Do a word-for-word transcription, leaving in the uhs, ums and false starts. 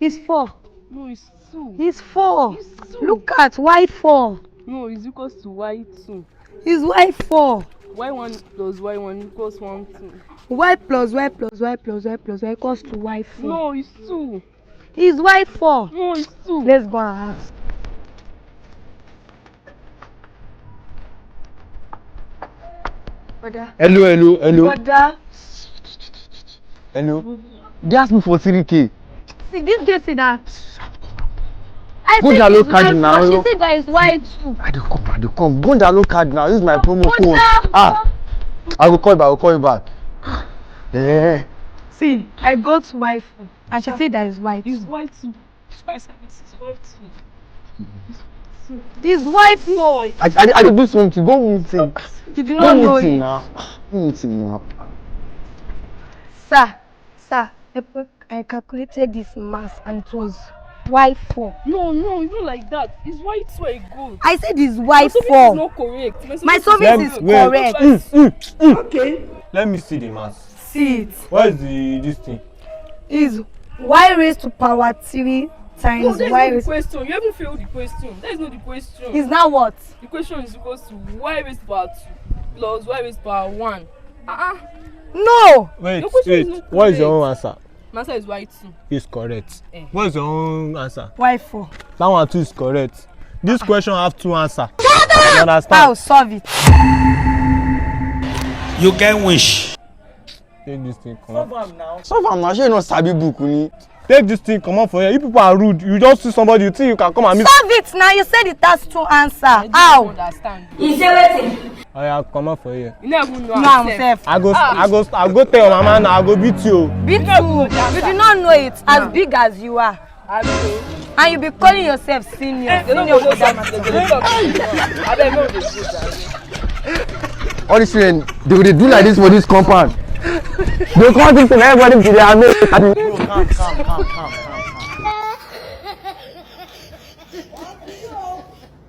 It's four. No, it's two. It's four. It's two. Look at y four. No, it's equals to y two. It's y four. Y one plus y one equals one two. Y plus y plus y plus y plus y equals to y four. No, it's two. It's y four. No, it's two. Let's go and ask. Brother. Hello, hello, hello, Brother. hello. They ask me for three K. See this girl say that. I Go said down low it's card y four. Now. She said that is y two. I dey come, I dey come. Go down low card now. Use my promo code. Brother. Ah, I go call you back. I go call you back. Yeah. See, I got y four and she said that is y two. It's y two. It's y seven, it's y two. This y four. I, I, I dey do something. Go meeting. You do Go not know meeting it. Now. Go meeting now. Sir, sir, I put- I calculated this mass and it was y four. No, no, it's not like that. It's y two I got. I said it's My summit is y four. Not correct. My summit Let is me- wait. Correct. Mm, mm, mm. Okay. Let me see the mass. See it. What is the this thing? Is y raised to power three No, times that's y not the raised. Question. You haven't failed the question. That is not the question. Is that what? The question is equals to y raised to power two plus y raised to power one. Uh-uh. No. Wait, Your question is wait. Not What is your correct. Own answer? My answer is y two. It's correct. Eh. What's your own answer? Y four. That one too is correct. This question have two answer. You I'll understand? Solve it. You can wish. Take this thing. Come on. Solve am now. Shey you no sabi book ni? Take this thing comot for here. You people are rude. You just see somebody, you think you can come and meet. Solve it now. You said it has two answer. I don't How? Understand. He say wetin? Oya, comot for here. You never know No, I'm yourself. safe. I go, Ah. I go, I go tell your mama now. I go beat you. Beat you. You do not know it. As big as you are. I know. And you be calling yourself senior. They don't Senior go for that to matter. They go talk. I beg no dey go. All these men, they go dey do like this for this compound. They come think say na everybody be their mate. Calm, calm, calm, calm.